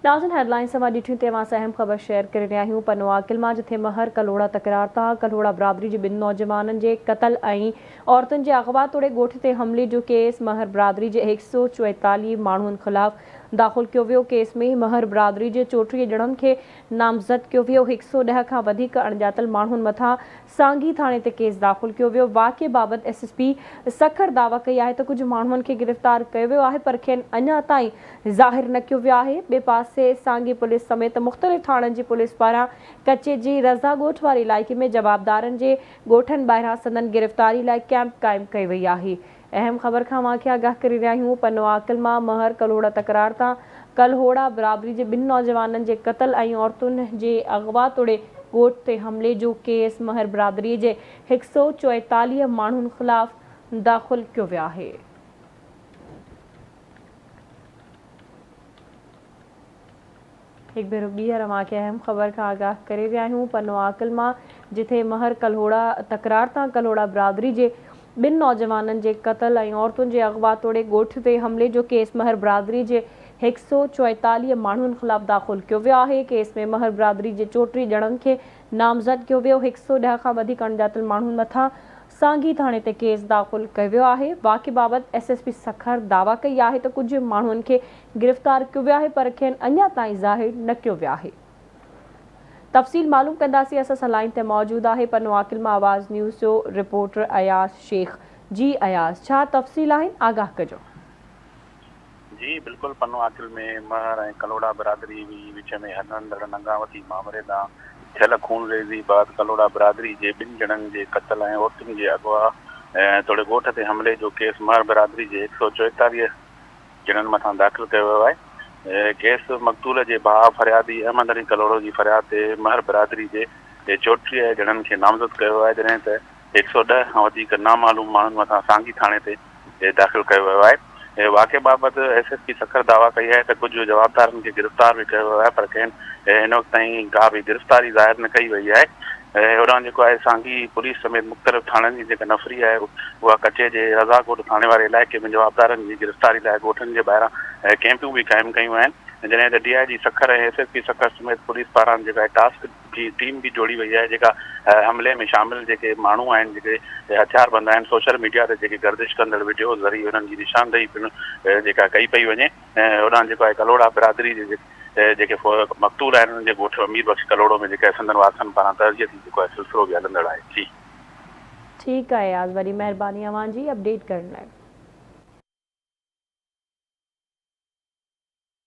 ناظرين هيڊلائنز اوهان ڏٺيون تي اوهان سان اهم خبر شيئر ڪري رهيا آهيون پنو عاقل مان جٿي مهر ڪلهوڙا تڪرار تان ڪلهوڙا برادري جي ٻن نوجوانن جي قتل ۽ عورتن جي اغوا توڙي ڳوٺ تي حملي جو ڪيس مهر برادري جي 144 ماڻهن خلاف داخل ڪيو ويو ڪيس ۾ مهر برادري جي 34 ڄڻن کي نامزد ڪيو ويو 110 کان وڌيڪ اڻڄاتل ماڻهن مٿان سانگي ٿاڻي تي ڪيس داخل ڪيو ويو، واقعي بابت ايس ايس پي سکر دعويٰ ڪئي آهي ته ڪجهه ماڻهن کي گرفتار ڪيو ويو آهي پر کين اڃا تائين ظاهر نه ڪيو ويو آهي، ٻئي پاسي سانگي پوليس سميت مختلف ٿاڻن جي پوليس پاران ڪچي جي رضا ڳوٺ واري علائقي ۾ جوابدارن جي ڳوٺن ٻاهران سندن گرفتاري لاء ڪئمپ قائم ڪئي وئي آهي. اهم خبر کان اوهان کي آگاهه ڪري رهيا آهيون، پنو عاقل مان مهر ڪلهوڙا تڪرار تان ڪلهوڙا برادري جي ٻن نوجوانن جي قتل ۽ عورتن جي اغوا توڙي ڳوٺ تي حملي جو ڪيس مهر برادري جي 144 ماڻهن خلاف داخل ڪيو ويو آهي. هڪ ڀيرو ٻيهر اوهان کي اهم خبر کان آگاهه ڪري رهيا آهيون پنو عاقل مان جٿي مهر ڪلهوڙا تڪرار تان ڪلهوڙا برادري جي ٻن نوجوانن جي قتل ۽ عورتن جي اغوا توڙي ڳوٺ تي حملي جو ڪيس مهر برادري جي 144 ماڻهن خلاف داخل ڪيو ويو آهي ڪيس ۾ مهر برادري جي 34 ڄڻن کي نامزد ڪيو ويو، 110 کان وڌيڪ اڻڄاتل ماڻهن مٿان سانگي ٿاڻي تي ڪيس داخل ڪيو ويو آهي، واقعي بابت ايس ايس پي سکر دعويٰ ڪئي آهي ته ڪجهه ماڻهن کي گرفتار ڪيو ويو آهي پر کين اڃا تائين ظاهر نه ڪيو ويو آهي. تفصيل معلوم ڪنداسين اسان سان لائين تي موجود آهي پنو عاقل مان آواز نيوز جو رپورٽر اياز شيخ جي اياز ڇا تفصيل آهن آگاهه ڪجو. جي بلڪل پنو عاقل ۾ مهر ۽ ڪلهوڙا برادري جي وچ ۾ هلندڙ ننگاوتي مامري تان ٿيل خونريزي بعد ڪلهوڙا برادري جي ٻن ڄڻن جي قتل ۽ عورتن جي اغوا توڙي ڳوٺ تي حملي جو ڪيس مهر برادري جي 144 ڄڻن مٿان داخل ڪيو ويو آهي ڪيس مقتول جي ڀاء فريادي احمد علي ڪلهوڙو جي فرياد تي مهر برادري جي 34 ڄڻن کي نامزد ڪيو ويو آهي جڏهن ته 110 کان وڌيڪ نامعلوم ماڻهن مٿان سانگي ٿاڻي تي داخل ڪيو ويو آهي. واقعي بابت ايس ايس پي سکر دعويٰ ڪئي آهي ته ڪجهه جوابدارن کي گرفتار به ڪيو ويو آهي پر کين هن وقت تائين ڪا به گرفتاري ظاهر نه ڪئي وئي آهي. هوڏانهن جيڪو آهي سانگي پوليس سميت مختلف ٿاڻن جي جيڪا نفري آهي اها ڪچي جي رضا ڳوٺ ٿاڻي واري علائقي ۾ جوابدارن جي گرفتاري لاء ڳوٺن جي ٻاهران ڪئمپون به قائم ڪيون آهن جڏهن ته D I G Sukkur ۽ S S P Sukkur سميت پوليس پاران جيڪا آهي ٽاسڪ جي ٽيم به جوڙي وئي آهي جيڪا حملي ۾ شامل جيڪي ماڻهو آهن جيڪي هٿياربند آهن سوشل ميڊيا تي جيڪي گردش ڪندڙ وڊيوز ذريعي انهن جي نشاندهي پڻ جيڪا ڪئي پئي وڃي ۽ هوڏانهن جيڪو آهي ڪلهوڙا برادري جي جيڪي مقتول آهن انهن جي ڳوٺ امير بخش ڪلهوڙو ۾ جيڪا سندن وارثن پاران تعزيتي جيڪو آهي سلسلو به هلندڙ آهي جي. ٺيڪ آهي اياز وڏي مهرباني اوهان جي اپڊيٽ ڪرڻ لاء.